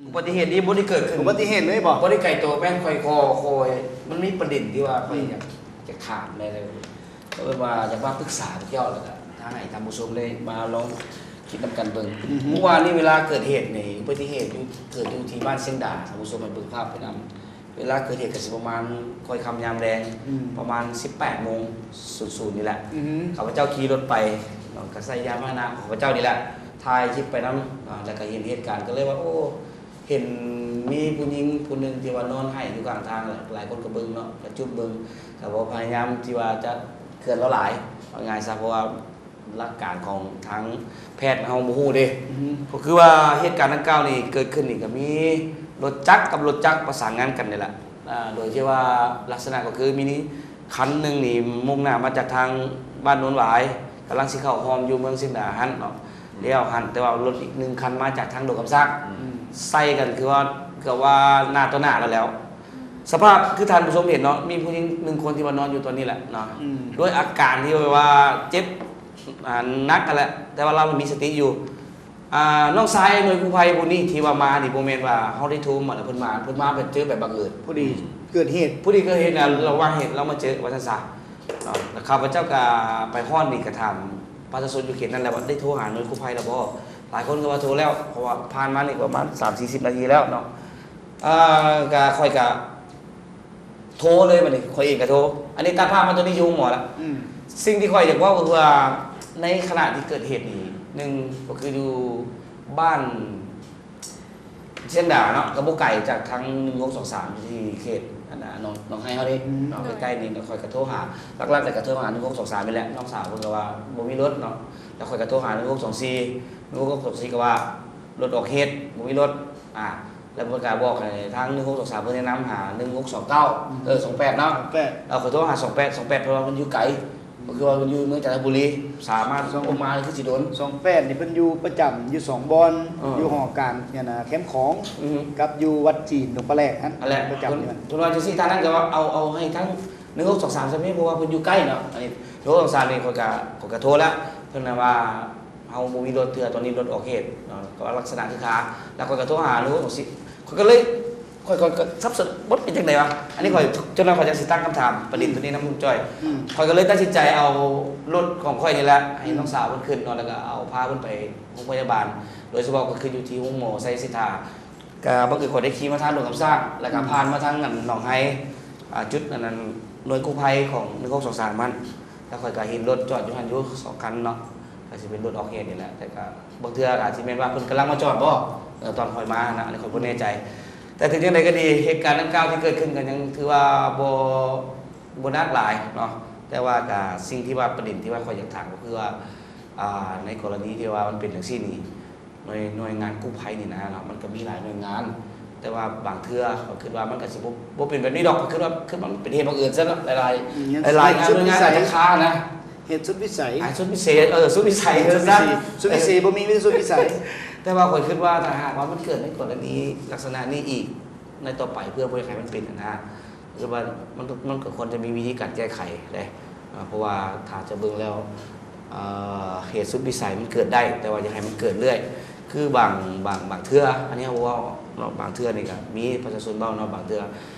ອຸບັດຕິເຫດນີ້ບໍ່ໄດ້ເກີດຂຶ້ນ ອຸບັດຕິເຫດເລີຍບໍ? ບໍ່ໄດ້ໄກໂຕ ແມ່ນຂ້ອຍຂໍ ຂໍ ມັນມີປະເດັນທີ່ວ່າຂ້ອຍ ອືມ ຢາກ ຢາກຖາມແດ່ ກໍເລີຍວ່າຢາກມາປຶກສາເຈົ້າ ແລ້ວກໍຖ້າໃຫ້ທ່ານຜູ້ຊົມໄດ້ມາລອງຄິດນຳກັນເບິ່ງ. ອືຮຶ ເມື່ອວານນີ້ເວລາເກີດເຫດນີ້ ອຸບັດຕິເຫດຢູ່ ເກີດຢູ່ທີ່ບ້ານຊຽງດາ ທ່ານຜູ້ຊົມໃຫ້ເບິ່ງພາບໄປນຳ. ເວລາເກີດເຫດກໍຊິປະມານຄ່ອຍຄ່ຳຍາມແລງ ອືມ ປະມານສິບແປດໂມງສູນໆນີ້ແຫຼະ. ອືຮຶ ຂ້າພະເຈົ້າຂີ່ລົດໄປເນາະ ກໍໃຊ້ຍານພາຫະນະຂອງຂ້າພະເຈົ້ານີ້ແຫຼະ ຖ່າຍຄລິບໄປນຳ ອາ ແລ້ວກໍເຫັນເຫດການ ກໍເລີຍວ່າ ໂອ້ ເຫັນມີຜູ້ຍິງຜູ້ໜຶ່ງທີ່ວ່ານອນໄຫ້ຢູ່ຂ້າງທາງ ຫຼາຍຄົນກໍເບິ່ງເນາະ ກະຈຸບເບິ່ງ ກໍບໍ່ພະຍາຍາມທີ່ວ່າຈະເຄື່ອນລາວຫຼາຍ ເວົ້າງ່າຍຊະ ເພາະວ່າຫຼັກການຂອງທາງແພດເຮົາບໍ່ຮູ້ເດ້. ອືຮຶ ກໍຄືວ່າເຫດການດັ່ງກ່າວນີ້ເກີດຂຶ້ນນີ້ ກໍມີລົດຈັກກັບລົດຈັກປະສານງານກັນນີ້ແຫຼະ ອາ ໂດຍທີ່ວ່າລັກສະນະກໍຄືມີ ຄັນໜຶ່ງນີ້ມຸ່ງໜ້າມາຈາກທາງບ້ານໂນນຫວາຍ ກຳລັງຊິເຂົ້າຮ່ອມຢູ່ເມືອງຊຽງດາຫັ້ນເນາະ ອືມ ແລ້ວຫັ້ນ ແຕ່ວ່າລົດອີກໜຶ່ງຄັນມາຈາກທາງດົງຄຳຊ້າງ ອືມ ໃສ່ກັນ ຄືວ່າ ເກືອບວ່າໜ້າຕໍ່ໜ້າກັນແລ້ວ. ສະພາບຄືທ່ານຜູ້ຊົມເຫັນເນາະ ມີຜູ້ຍິງໜຶ່ງຄົນທີ່ວ່ານອນຢູ່ຕອນນີ້ແຫຼະເນາະ ອືມ ດ້ວຍອາການທີ່ແບບວ່າເຈັບ ອ່າ ໜັກຫັ້ນແຫຼະ ແຕ່ວ່າລາວມີສະຕິຢູ່. ອ່າ ນ້ອງຊາຍໜ່ວຍກູ້ໄພຜູ້ນີ້ທີ່ວ່າມານີ້ ບໍ່ແມ່ນວ່າເຮົາໄດ້ໂທມາແລ້ວເພິ່ນມາ ເພິ່ນມາແບບເຈີແບບບັງເອີນ ພໍດີເກີດເຫດ ພໍດີເກີດເຫດນະ ລະຫວ່າງເຫດລາວມາເຈີວ່າຊັ້ນຊະເນາະ. ແລ້ວຂ້າພະເຈົ້າກໍໄປຮອດນີ້ ກໍຖາມປະຊາຊົນຢູ່ເຂດນັ້ນແຫຼະວ່າ ໄດ້ໂທຫາໜ່ວຍກູ້ໄພແລ້ວບໍ່? ຫຼາຍຄົນກໍວ່າໂທແລ້ວ ເພາະວ່າຜ່ານມານີ້ປະມານສາມສີ່ສິບນາທີແລ້ວເນາະ. ເອີ ກໍຂ້ອຍກໍ ໂທເລີຍບັດນີ້ ຂ້ອຍເອງກໍໂທ. ອັນນີ້ຕັດພາບມາຕົວນີ້ຢູ່ໂຮງໝໍລະ. ອືມ ສິ່ງທີ່ຂ້ອຍຢາກເວົ້າກໍຄືວ່າ ໃນຂະນະທີ່ເກີດເຫດນີ້ ໜຶ່ງກໍຄືຢູ່ບ້ານຊຽງດາເນາະ ກໍບໍ່ໄກຈາກທາງໜຶ່ງຫົກສອງສາມ ທີ່ເຂດອັນນ່າ ໜອງ ໜອງໄຮເຮົາເດ້ ອືມ ເນາະ ໃກ້ໆນີ້. ແລ້ວຂ້ອຍກໍໂທຫາ ຫຼັກໆແລ້ວກໍໂທຫາໜຶ່ງຫົກສອງສາມນີ້ແຫຼະ. ນ້ອງສາວເພິ່ນກໍວ່າບໍ່ມີລົດເນາະ ແລ້ວຂ້ອຍກໍໂທຫາໜຶ່ງຫົກສອງສີ່ ໜຶ່ງຫົກສອງສີ່ກໍວ່າລົດອອກເຫດ ບໍ່ມີລົດ ອ່າ ແລ້ວເພິ່ນກໍບອກໃຫ້ທາງໜຶ່ງຫົກສອງສາມ ເພິ່ນແນະນຳຫາໜຶ່ງຫົກສອງເກົ້າ ອືມ ເອີ ສອງແປດເນາະ ສອງແປດ ເອີ ຂໍໂທຫາສອງແປດ ສອງແປດ ເພາະວ່າເພິ່ນຢູ່ໄກ ອືມ ກໍຄືວ່າເພິ່ນຢູ່ເມືອງຈັນທະບູລີ ສາມາດສົ່ງມາຄືຊິດົນ. ສອງແປດນີ້ເພິ່ນຢູ່ປະຈຳຢູ່ສອງບ່ອນ ເອີ ຢູ່ຫໍການ ອັນນ່າ ແຄມຂອງ ອືມ ກັບຢູ່ວັດຈີນດົງປາແລກຫັ້ນ ອັນແຫຼະ ປະຈຳຢູ່ຫັ້ນ. ເພິ່ນວ່າຈັ່ງຊີ້ ທາງນັ້ນກໍວ່າເອົາ ເອົາໃຫ້ທາງໜຶ່ງຫົກສອງສາມຊະເພາະ ເພາະວ່າເພິ່ນຢູ່ໃກ້ເນາະ. ອັນນີ້ໜຶ່ງຫົກສອງສາມນີ້ ຂ້ອຍກໍ ຂ້ອຍກໍໂທແລ້ວ ເພິ່ນນະວ່າ ເຮົາບໍ່ມີລົດເທື່ອ ຕອນນີ້ລົດອອກເຫດເນາະ ກໍວ່າລັກສະນະຄືຄາ ແລ້ວຂ້ອຍກໍໂທຫາລູກຂອງຊິ ຂ້ອຍກໍເລີຍ ຂ້ອຍ ຂ້ອຍກໍສັບສົນ ບໍ່ເປັນຈັ່ງໃດວະ ອັນນີ້ຂ້ອຍ ອືມ ຈົນວ່າຂ້ອຍຈະຊິຕັ້ງຄຳຖາມປະເດັນ ອືມ ຕົວນີ້ນຳລຸງຈ້ອຍ ອືມ ຂ້ອຍກໍເລີຍຕັດສິນໃຈເອົາລົດຂອງຂ້ອຍນີ້ແຫຼະ ໃຫ້ ອືມ ນ້ອງສາວເພິ່ນຂຶ້ນເນາະ ແລ້ວກໍເອົາພາເພິ່ນໄປໂຮງພະຍາບານ ໂດຍສະເພາະກໍຄືຢູ່ທີ່ໂຮງໝໍໄຊສິດຖາ ກະບັງເອີນຂ້ອຍໄດ້ຂີ່ມາທາງດົງຄຳຊ້າງ ແລ້ວກະ ອືມ ຜ່ານມາທາງອັນໜອງໄຮ ອ່າ ຈຸດອັນນັ້ນ ໜ່ວຍກູ້ໄພຂອງໜຶ່ງຫົກສອງສາມຫັ້ນ ແລ້ວຂ້ອຍກະເຫັນລົດຈອດຢູ່ຫັ້ນຢູ່ສອງຄັນເນາະ ກະຊິເປັນລົດອອກເຫດນີ້ແຫຼະ ແຕ່ກະບາງເທື່ອອາດຊິແມ່ນວ່າເພິ່ນກຳລັງມາຈອດບໍ ເອີ ຕອນຂ້ອຍມາຫັ້ນນະ ອັນນີ້ຂ້ອຍບໍ່ແນ່ໃຈ ແຕ່ເຖິງຈັ່ງໃດກໍດີ ເຫດການດັ່ງກ່າວທີ່ເກີດຂຶ້ນກໍຍັງຖືວ່າບໍ່ ບໍ່ໜັກຫຼາຍເນາະ ແຕ່ວ່າກະສິ່ງທີ່ວ່າ ປະເດັນທີ່ວ່າຂ້ອຍຢາກຖາມກໍຄືວ່າ ອ່າ ໃນກໍລະນີທີ່ວ່າມັນເປັນຈັ່ງຊີ້ນີ້ ໜ່ວຍ ໜ່ວຍງານກູ້ໄພນີ້ນະເນາະ ມັນກໍມີຫຼາຍໜ່ວຍງານ ແຕ່ວ່າບາງເທື່ອຂ້ອຍຄິດວ່າມັນກໍຊິບໍ່ ບໍ່ເປັນແບບນີ້ດອກ ຂ້ອຍຄິດວ່າ ຄືມັນເປັນເຫດບັງເອີນຊະເນາະ ຫຼາຍໆ ອືມ ຫຼາຍໆງານ ໜ່ວຍງານອາດຈະຄານະ ເຫດສຸດວິໄສ ອ່າ ສຸດວິເສດ ເອີ ສຸດວິໄສ ເອີ ສຸດວິໄສ ສຸດວິເສດ ສຸດວິໄສບໍ່ມີ ມີແຕ່ສຸດວິໄສ ແຕ່ວ່າຂ້ອຍຄິດວ່າ ຖ້າຫາກວ່າມັນເກີດໃນກໍລະນີລັກສະນະນີ້ອີກໃນຕໍ່ໄປ ເພື່ອບໍ່ຢາກໃຫ້ມັນເປັນຫັ້ນນະ ຄືວ່າມັນ ມັນກໍຄວນຈະມີວິທີການແກ້ໄຂເດ້ ເພາະວ່າຖ້າຈະເບິ່ງແລ້ວ ເອີ ເຫດສຸດວິໄສມັນເກີດໄດ້ ແຕ່ວ່າຢ່າໃຫ້ມັນເກີດເລື້ອຍ ຄືບາງ ບາງ ບາງເທື່ອ ອັນນີ້ເຮົາເວົ້າເນາະ ບາງເທື່ອນີ້ກໍມີປະຊາຊົນເວົ້າເນາະ ບາງເທື່ອ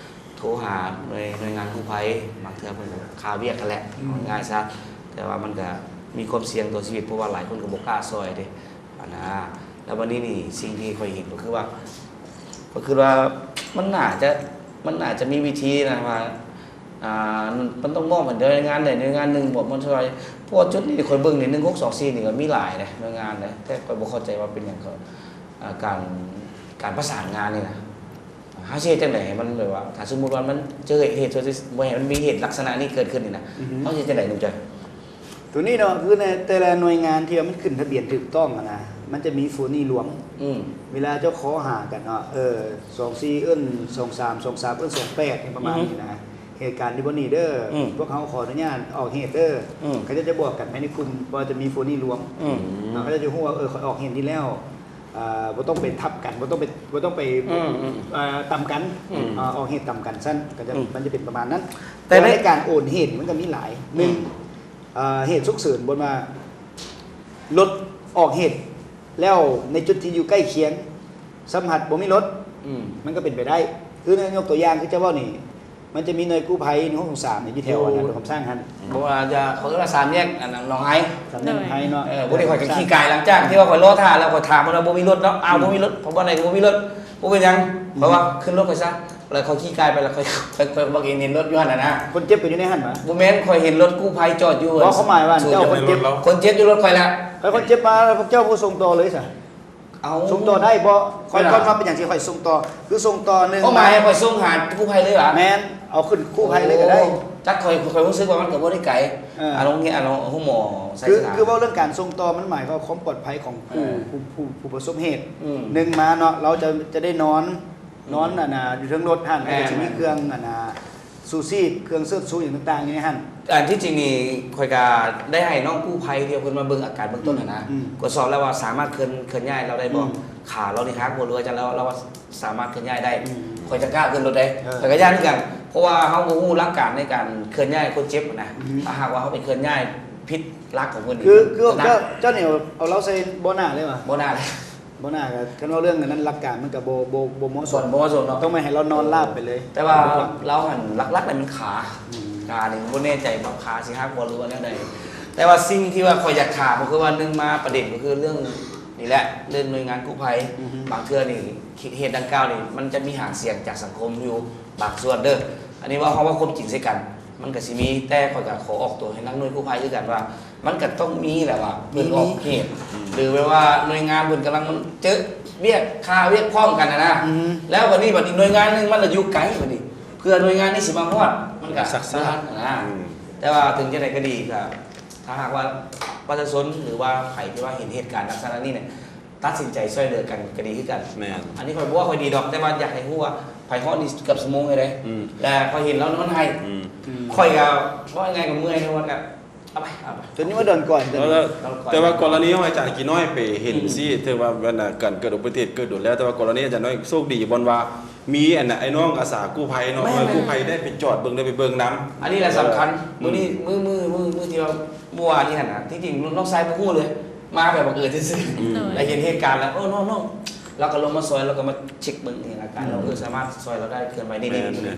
ໂທຫາໜ່ວຍ ໜ່ວຍງານກູ້ໄພ ບາງເທື່ອເພິ່ນກໍຄາວຽກຫັ້ນແຫຼະ ອືມ ເວົ້າງ່າຍຊະ ແຕ່ວ່າມັນກໍມີຄວາມສ່ຽງຕໍ່ຊີວິດ ເພາະວ່າຫຼາຍຄົນກໍບໍ່ກ້າຊ່ອຍເດ້ ອັນນະ ແລ້ວບັດນີ້ນີ້ ສິ່ງທີ່ຂ້ອຍເຫັນກໍຄືວ່າ ຂ້ອຍຄິດວ່າມັນໜ້າຈະ ມັນໜ້າຈະມີວິທີນະວ່າ ອ່າ ມັນຕ້ອງມອບໃຫ້ໜ່ວຍງານໃດໜ່ວຍງານໜຶ່ງ ບອກມັນຊ່ອຍ ເພາະວ່າຈຸດນີ້ຂ້ອຍເບິ່ງນີ້ ໜຶ່ງຫົກສອງສີ່ນີ້ກໍມີຫຼາຍເດ້ ໜ່ວຍງານເດ້ ແຕ່ຂ້ອຍບໍ່ເຂົ້າໃຈວ່າເປັນຫຍັງກໍ ອ່າ ການ ການປະສານງານນີ້ນະ ເຮົາຊິເຮັດຈັ່ງໃດໃຫ້ມັນແບບວ່າ ຖ້າສົມມຸດວ່າມັນເຈີເຫດ ບໍ່ໃຫ້ມັນມີເຫດລັກສະນະນີ້ເກີດຂຶ້ນນີ້ນະ ອືຮຶ ເຮົາຊິເຮັດຈັ່ງໃດ ລຸງຈ້ອຍ? ໂຕນີ້ເນາະ ຄືໃນແຕ່ລະໜ່ວຍງານທີ່ວ່າມັນຂຶ້ນທະບຽນຖືກຕ້ອງຫັ້ນນະ ມັນຈະມີໂຟນີລວມ ອືມ ເວລາເຈົ້າເຄາະຫາກັນເນາະ ເອີ ສອງສີ່ເອີ້ນສອງສາມ ສອງສາມເອີ້ນສອງແປດ ປະມານນີ້ນະ ອືຮຶ ເຫດການຢູ່ບ່ອນນີ້ເດີ ອືມ ພວກເຮົາຂໍອະນຸຍາດອອກເຫດເດີ ອືມ ເຂົາເຈົ້າຈະບອກກັນພາຍໃນກຸ່ມວ່າຈະມີໂຟນີລວມ ອືມ ເຂົາເຈົ້າຈະຮູ້ວ່າ ເອີ ຂ້ອຍອອກເຫດນີ້ແລ້ວ ອ່າ ບໍ່ຕ້ອງໄປທັບກັນ ບໍ່ຕ້ອງໄປ ບໍ່ຕ້ອງໄປ ອືມ ອ່າ ຕຳກັນ ອືມ ອ່າ ອອກເຫດຕຳກັນຊັ້ນ ກໍຈະ ອືມ ມັນຈະເປັນປະມານນັ້ນ ແຕ່ໃນ ແຕ່ໃນການໂອນເຫດມັນກໍມີຫຼາຍ ອືມ ໜຶ່ງ ອ່າ ເຫດສຸກເສີນ ບໍ່ວ່າລົດອອກເຫດແລ້ວໃນຈຸດທີ່ຢູ່ໃກ້ຄຽງ ສຳຜັດບໍ່ມີລົດ ອືມ ມັນກໍເປັນໄປໄດ້. ຄືຍົກຕົວຢ່າງຄືເຈົ້າເວົ້ານີ້ ມັນຈະມີໜ່ວຍກູ້ໄພໜຶ່ງຫົກສອງສາມນີ້ ຢູ່ແຖວ ໂອ້ ອັນນັ້ນ ດອນຄຳສ້າງຫັ້ນ ບໍ່ວ່າຈະ ເຂົາເອີ້ນວ່າສາມແຍກອັນນັ້ນ ໜອງໄຮ ສາມແຍກໜອງໄຮເນາະ ໂດຍ ເອີ ບໍ່ໄດ້ ຂ້ອຍກໍຂີ່ກາຍ ຫຼັງຈາກທີ່ວ່າຂ້ອຍລໍຖ້າແລ້ວ ຂ້ອຍຖາມເພິ່ນວ່າບໍ່ມີລົດເນາະ ອ້າວ ອືມ ບໍ່ມີລົດ ເພາະວ່າໃນກໍບໍ່ມີລົດ ບໍ່ເປັນຫຍັງ ອືມ ຂ້ອຍວ່າຂຶ້ນລົດຂ້ອຍຊະ ແລ້ວຂ້ອຍຂີ່ກາຍໄປ ແລ້ວຂ້ອຍ ຂ້ອຍ ຂ້ອຍບັງເຫັນ ເຫັນລົດຢູ່ຫັ້ນນະ ຄົນເຈັບກໍຢູ່ໃນຫັ້ນຫວາ? ບໍ່ແມ່ນ ຂ້ອຍເຫັນລົດກູ້ໄພຈອດຢູ່ ບໍ່ ຄວາມໝາຍວ່າເຈົ້າຄົນເຈັບ ຄົນເຈັບຢູ່ລົດຂ້ອຍແລ້ວ ຂ້ອຍ ຄົນເຈັບມາ ແລ້ວພວກເຈົ້າຜູ້ສົ່ງຕໍ່ເລີຍຊະ. ເອົ້າ ສົ່ງຕໍ່ໄດ້ບໍ່? ຂ້ອຍ ຂ້ອຍ ຂ້ອຍວ່າເປັນຫຍັງທີ່ຂ້ອຍສົ່ງຕໍ່ ຄືສົ່ງຕໍ່ໜຶ່ງ ເປົ້າໝາຍໃຫ້ຂ້ອຍສົ່ງຫາກູ້ໄພເລີຍຫວາ? ແມ່ນ ເອົາຂຶ້ນກູ້ໄພເລີຍກໍໄດ້. ໂອ້ ຈັກ ຂ້ອຍ ຂ້ອຍຮູ້ສຶກວ່າມັນກໍບໍ່ໄດ້ໄກ ເອີ ອັນໂຮງຮຽນ ອັນໂຮງໝໍໄຊຊະດາ ຄື ຄືເວົ້າເລື່ອງການສົ່ງຕໍ່ ມັນໝາຍຄວາມປອດໄພຂອງຜູ້ ເອີ ຜູ້ ຜູ້ ຜູ້ປະສົບເຫດ ອືມ ໜຶ່ງມາເນາະ ລາວຈະ ຈະໄດ້ນອນ ອືມ ນອນອັນນ່າ ຢູ່ເທິງລົດຫັ້ນ ແມ່ນ ແລ້ວກໍຈະມີເຄື່ອງອັນນ່າ ຊູຊີບ ເຄື່ອງເຊີດຊູຫຍັງຕ່າງໆຢູ່ໃນຫັ້ນ. ອັນທີ່ຈິງນີ້ ຂ້ອຍກະໄດ້ໃຫ້ນ້ອງກູ້ໄພທີ່ເພິ່ນມາເບິ່ງອາການເບື້ອງຕົ້ນຫັ້ນນະ ອືມ ກວດສອບແລ້ວວ່າສາມາດເຄື່ອນ ເຄື່ອນຍ້າຍລາວໄດ້ບໍ່? ອືມ ຂາລາວນີ້ຫັກບໍ່ ຫຼືວ່າຈັ່ງໃດ ລາວວ່າສາມາດເຄື່ອນຍ້າຍໄດ້ ອືມ ຂ້ອຍຈັ່ງກ້າຂຶ້ນລົດເດ້ ເອີ ຂ້ອຍກໍຢ້ານຄືກັນ ເພາະວ່າເຮົາບໍ່ຮູ້ຫຼັກການໃນການເຄື່ອນຍ້າຍຄົນເຈັບຫັ້ນນະ ອືມ ຖ້າຫາກວ່າເຮົາໄປເຄື່ອນຍ້າຍຜິດຫຼັກຂອງເພິ່ນ ຄື ຄື ເຈົ້າ ເຈົ້ານີ້ເອົາລາວໃສ່ເບາະໜ້າເລີຍຫວາ? ເບາະໜ້າເລີຍ. ບໍ່ໜ້າ ກໍຄັນເວົ້າເລື່ອງອັນນັ້ນ ຫຼັກການມັນກໍບໍ່ ບໍ່ ບໍ່ເໝາະສົມ ບໍ່ເໝາະສົມເນາະ ຕ້ອງແມ່ນໃຫ້ລາວນອນລາບໄປເລີຍ ແຕ່ວ່າລາວຫັ້ນຫຼັກໆແລ້ວມັນຂາ ອືມ ຂານີ້ບໍ່ແນ່ໃຈວ່າຂາຊິຫັກບໍ່ ຫຼືວ່າແນວໃດ ແຕ່ວ່າສິ່ງທີ່ວ່າຂ້ອຍຢາກຖາມກໍຄືວ່າ ໜຶ່ງມາປະເດັນກໍຄືເລື່ອງນີ້ແຫຼະ ເລື່ອງໜ່ວຍງານກູ້ໄພ ອືຮຶ ບາງເທື່ອນີ້ ເຫດດັ່ງກ່າວນີ້ ມັນຈະມີຫາງສຽງຈາກສັງຄົມຢູ່ບາງສ່ວນເດີ ອັນນີ້ເວົ້າ ເຮົາເວົ້າຄວາມຈິງໃສ່ກັນ ມັນກໍຊິມີ ແຕ່ຂ້ອຍກໍຂໍອອກໂຕໃຫ້ນັກໜ່ວຍກູ້ໄພຄືກັນວ່າ ມັນກໍຕ້ອງມີແຫຼະວ່າເພິ່ນອອກເຫດ ອືມ ຫຼືແບບວ່າໜ່ວຍງານເພິ່ນກຳລັງເຈີວຽກຄາວຽກພ້ອມກັນນະນະ ອືມ ແລ້ວບັດນີ້ ບັດອີກໜ່ວຍງານໜຶ່ງມັນລະຢູ່ໄກ ບັດນີ້ເພື່ອໜ່ວຍງານນີ້ຊິມາຮອດ ມັນກໍຊັກຊ້ານະ ອືມ ແຕ່ວ່າເຖິງຈັ່ງໃດກໍດີ ກໍຖ້າຫາກວ່າປະຊາຊົນ ຫຼືວ່າໃຜທີ່ວ່າເຫັນເຫດການລັກສະນະນີ້ເນຍ ຕັດສິນໃຈຊ່ວຍເຫຼືອກັນກໍດີຄືກັນ ແມ່ນ ອັນນີ້ຂ້ອຍບໍ່ວ່າຂ້ອຍດີດອກ ແຕ່ວ່າຢາກໃຫ້ຮູ້ວ່າຂ້ອຍຮອດນີ້ເກືອບຊົ່ວໂມງເລີຍເດ້ ອືມ ແລະຂ້ອຍເຫັນລາວນອນໄຫ້ ອືມ ຂ້ອຍກໍເວົ້າງ່າຍໆ ກໍເມື່ອຍແລ້ວ ວ່າກໍ ເອົາໄປ ເອົາໄປ ຈົນນີ້ວ່າດອນກ່ອນ ແຕ່ວ່າກໍລະນີຂອງອາຈານກີນ້ອຍໄປເຫັນ ອືມ ຊີ້ ຖືວ່າອັນນ່າ ການເກີດອຸບັດຕິເຫດເກີດດົນແລ້ວ ແຕ່ວ່າກໍລະນີອາຈານນ້ອຍໂຊກດີບ່ອນວ່າ ມີອັນນ່າ ໄອ້ນ້ອງອາສາກູ້ໄພເນາະ ແມ່ນໆ ໜ່ວຍກູ້ໄພໄດ້ໄປຈອດເບິ່ງ ໄດ້ໄປເບິ່ງນຳ ອັນນີ້ແຫຼະສຳຄັນ ເອີ ມື້ນີ້ ອືມ ມື້ ມື້ ມື້ ມື້ທີ່ວ່າ ເມື່ອວານນີ້ຫັ້ນນະ ທີ່ຈິງນ້ອງຊາຍບໍ່ຮູ້ເລີຍ ມາແບບບັງເອີນຊື່ໆ ອືມ ແລ້ວເຫັນເຫດການແລ້ວ ເອີ ນ້ອງໆ ລາວກໍລົງມາຊ່ອຍ ລາວກໍມາເຊັກເບິ່ງເຫດການ ອືມ ລາວ ເອີ ສາມາດຊ່ອຍລາວໄດ້ ເຄື່ອນໄຫວນີ້ ແມ່ນໆ ເອີ ນີ້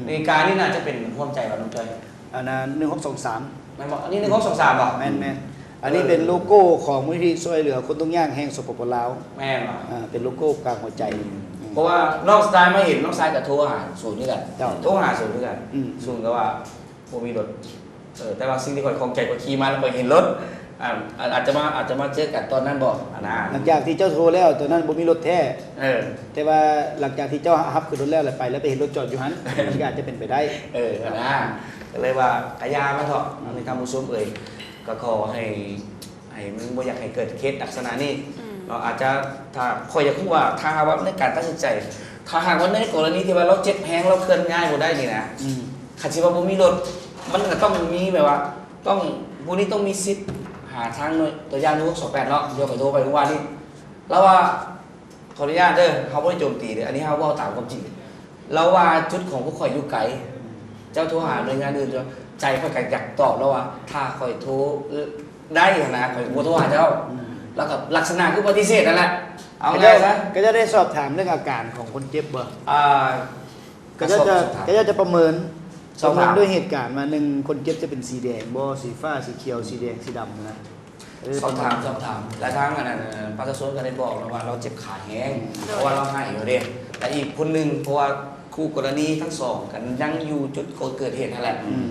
ນີ້ ການນີ້ໜ້າຈະເປັນຮ່ວມໃຈວ່າ ນ້ອງຈ້ອຍ ອັນນັ້ນ ໜຶ່ງຫົກສອງສາມ ແມ່ນບໍ່? ອັນນີ້ ໜຶ່ງຫົກສອງສາມ ບໍ່? ແມ່ນໆ ອັນນີ້ເປັນໂລໂກ້ຂອງມູນນິທິຊ່ວຍເຫຼືອຄົນທຸກຍາກແຫ່ງ ສປປ ລາວ ແມ່ນບໍ່? ອ່າ ເປັນໂລໂກ້ກາງຫົວໃຈ ອືມ ອືມ ເພາະວ່ານ້ອງຊາຍມາເຫັນ ນ້ອງຊາຍກໍໂທຫາສູນຄືກັນ ເຈົ້າ ໂທຫາສູນຄືກັນ ອືມ ສູນກໍວ່າບໍ່ມີລົດ ເອີ ແຕ່ວ່າສິ່ງທີ່ຂ້ອຍຂ້ອງໃຈ ຂ້ອຍຂີ່ມາແລ້ວຂ້ອຍເຫັນລົດ ອ່າ ອາດ ອາດຈະມາ ອາດຈະມາເຈີກັນຕອນນັ້ນບໍ່ ອັນນັ້ນ ຫຼັງຈາກທີ່ເຈົ້າໂທແລ້ວ ຕອນນັ້ນບໍ່ມີລົດແທ້ ເອີ ແຕ່ວ່າຫຼັງຈາກທີ່ເຈົ້າຮັບຂຶ້ນລົດແລ້ວ ແລ້ວໄປ ແລ້ວໄປເຫັນລົດຈອດຢູ່ຫັ້ນ ມັນກໍອາດຈະເປັນໄປໄດ້ ເອີ ອັນນັ້ນ ກໍເລີຍວ່າກະຢ່າມັນເຖາະ ອືມ ອັນນີ້ທ່ານຜູ້ຊົມເອີຍ ກໍຂໍໃຫ້ ໃຫ້ມັນບໍ່ຢາກໃຫ້ເກີດເຄສລັກສະນະນີ້ ອືມ ເນາະ ອາດຈະ ຖ້າ ຂ້ອຍຢາກຮູ້ວ່າ ຖ້າຫາກວ່າໃນການຕັດສິນໃຈ ຖ້າຫາກວ່າໃນກໍລະນີທີ່ວ່າລາວເຈັບແຮງ ລາວເຄື່ອນຍ້າຍບໍ່ໄດ້ນີ້ນະ ອືມ ຄັນຊິວ່າບໍ່ມີລົດ ມັນກໍຕ້ອງມີແບບວ່າ ຕ້ອງ ຜູ້ນີ້ຕ້ອງມີສິດຫາທາງໜ່ວຍ ຕົວຢ່າງໜຶ່ງຫົກສອງແປດເນາະ ດຽວຂ້ອຍໂທໄປເມື່ອວານນີ້ ລາວວ່າ ຂໍອະນຸຍາດເດີ ເຮົາບໍ່ໄດ້ໂຈມຕີເດີ ອັນນີ້ເຮົາເວົ້າຕາມຄວາມຈິງ ລາວວ່າຈຸດຂອງພວກຂ້ອຍຢູ່ໄກ ເຈົ້າໂທຫາໜ່ວຍງານອື່ນ ໃຈຂ້ອຍກໍຢາກຕອບລາວວ່າ ຖ້າຂ້ອຍໂທໄດ້ຫັ້ນນະ ຂ້ອຍບໍ່ໂທຫາເຈົ້າ ອືມ ແລ້ວກໍລັກສະນະຄືປະຕິເສດນັ້ນແຫຼະ ເອົາ ເຂົາເຈົ້າ ງ່າຍຊະ ເຂົາເຈົ້າໄດ້ສອບຖາມເລື່ອງອາການຂອງຄົນເຈັບບໍ່? ອ່າ ເຂົາເຈົ້າຈະ ເຂົາເຈົ້າຈະປະເມີນ ສອບຖາມ ປະເມີນດ້ວຍເຫດການວ່າ ໜຶ່ງ ຄົນເຈັບຈະເປັນສີແດງບໍ່ ສີຟ້າ ສີຂຽວ ສີແດງ ສີດຳນະ ເອີ ສອບຖາມ ປະມານນັ້ນ ສອບຖາມ ແລະທາງອັນນັ້ນ ເອີ ປະຊາຊົນກໍໄດ້ບອກແລ້ວວ່າລາວເຈັບຂາແຮງ ອືມ ເພາະວ່າລາວໄຫ້ຢູ່ເດ້ ແລະອີກຄົນໜຶ່ງ ເພາະວ່າຄູ່ກໍລະນີທັງສອງກໍຍັງຢູ່ຈຸດເກີດເຫດຫັ້ນແຫຼະ ອືມ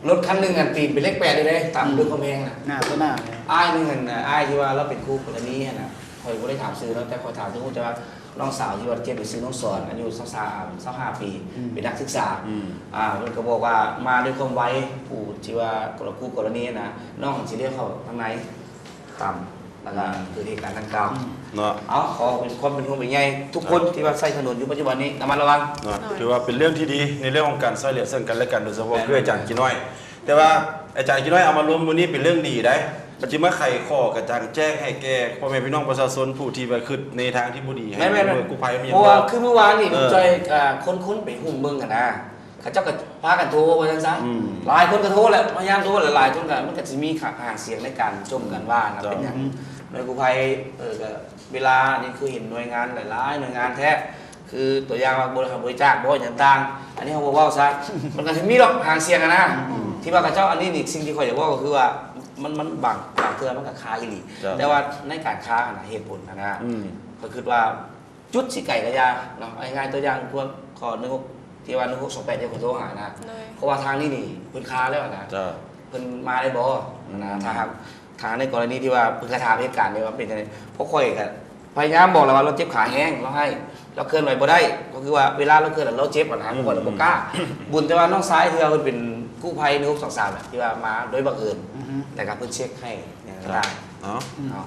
ລົດຄັນໜຶ່ງຫັ້ນປີນເປັນເລກແປດເລີຍເດ້ ຕາມ ອືມ ດ້ວຍຄວາມແຮງນະ ໜ້າຕໍ່ໜ້າ ອ້າຍໜຶ່ງຫັ້ນນະ ອ້າຍທີ່ວ່າລາວເປັນຄູ່ກໍລະນີຫັ້ນນະ ຂ້ອຍບໍ່ໄດ້ຖາມຊື່ເນາະ ແຕ່ຂ້ອຍຖາມທີ່ຮູ້ແຕ່ວ່າ ນ້ອງສາວທີ່ວ່າເຈັບນີ້ຊື່ນ້ອງສອນ ອາຍຸຊາວສາມ ຊາວຫ້າປີ ອືມ ເປັນນັກສຶກສາ ອືມ ອ່າ ເພິ່ນກໍບອກວ່າມາດ້ວຍຄວາມໄວ ຜູ້ທີ່ວ່າ ຄູ່ກໍລະນີນະ ນ້ອງຊິລ້ຽວເຂົ້າທາງໃນ ຕາມ ແລ້ວກໍ ອືມ ເກີດເຫດການດັ່ງກ່າວ ອືມ ເນາະ ເອົາ ຂໍເປັນຄວາມເປັນຫ່ວງເປັນໃຍທຸກຄົນ ທີ່ວ່າໃຊ້ຖະໜົນຢູ່ປັດຈຸບັນນີ້ ລະມັດລະວັງ ເນາະ ຖືວ່າເປັນເລື່ອງທີ່ດີ ໃນເລື່ອງຂອງການຊ່ວຍເຫຼືອເຊິ່ງກັນແລະກັນ ໂດຍສະເພາະ ແມ່ນ ຄືອາຈານກີນ້ອຍ ແຕ່ວ່າອາຈານກີນ້ອຍເອົາມາລວມມື້ນີ້ເປັນເລື່ອງດີໃດ໋ ມັນຊິມາໄຂຂໍ້ກະຈ່າງແຈ້ງໃຫ້ແກ່ພໍ່ແມ່ພີ່ນ້ອງປະຊາຊົນຜູ້ທີ່ວ່າຄິດໃນທາງທີ່ບໍ່ດີໃຫ້ ແມ່ນໆໆ ໜ່ວຍກູ້ໄພມີຫຍັງ ເພາະວ່າຄືມື້ວານນີ້ ເອີ ນ້ອງຈ້ອຍ ອ່າ ຄົ້ນໆໄປຫຸ້ມເບິ່ງຫັ້ນນະ ເຂົາເຈົ້າກໍພາກັນໂທວ່າຊັ້ນຊະ ອືມ ຫຼາຍຄົນກໍໂທແຫຼະ ພະຍາຍາມໂທແຫຼະ ຫຼາຍຄົນກໍ ມັນກໍຊິມີຫາງສຽງໃນການຈົ່ມກັນວ່ານະ ເປັນຫຍັງ ໜ່ວຍກູ້ໄພ ເອີ ກໍ ເວລານີ້ຄືເຫັນໜ່ວຍງານຫຼາຍໆໜ່ວຍງານແທ້ ຄືຕົວຢ່າງວ່າບໍລິຫານບໍລິຈາກບໍ່ຫຍັງຕ່າງ ອັນນີ້ເຮົາບໍ່ເວົ້າຊະ ມັນກໍຊິມີດອກຫາງສຽງຫັ້ນນະ ທີ່ວ່າເຂົາເຈົ້າ ອັນນີ້ນີ້ສິ່ງທີ່ຂ້ອຍຢາກເວົ້າກໍຄືວ່າ ມັນ ມັນບາງ ບາງເທື່ອມັນກໍຄາອີ່ຫຼີ ເຈົ້າ ແຕ່ວ່າໃນການຄາຫັ້ນນະ ເຫດຜົນຫັ້ນນະ ອືມ ຂ້ອຍຄິດວ່າ ຈຸດຊິໄກກໍຢ່າເນາະ ເອົາງ່າຍໆ ຕົວຢ່າງພວກຂໍ້ໜຶ່ງຫົກ ທີ່ວ່າໜຶ່ງຫົກສອງແປດ ທີ່ຂ້ອຍໂທຫານະ ໂດຍ ເພາະວ່າທາງນີ້ນີ້ເພິ່ນຄາແລ້ວນະ ເຈົ້າ ເພິ່ນມາໄດ້ບໍ່ນະ ຖ້າຫາກ ຖ້າໃນກໍລະນີທີ່ວ່າເພິ່ນກະຖາມເຫດການນີ້ວ່າເປັນຈັ່ງໃດ ເພາະຂ້ອຍກະພະຍາຍາມບອກແລ້ວວ່າລາວເຈັບຂາແຮງ ລາວໄຫ້ ລາວເຄື່ອນໄຫວບໍ່ໄດ້ ກໍຄືວ່າເວລາລາວເຄື່ອນລາວເຈັບຫັ້ນນະ ຂ້ອຍລະບໍ່ກ້າ ບຸນແຕ່ວ່ານ້ອງຊາຍເທື່ອເພິ່ນເປັນກູ້ໄພໜຶ່ງຫົກສອງສາມນະ ທີ່ວ່າມາໂດຍບັງເອີນ ແລ້ວກະເພິ່ນເຊັກໃຫ້ຫຍັງກໍໄດ້ ເນາະ ເນາະ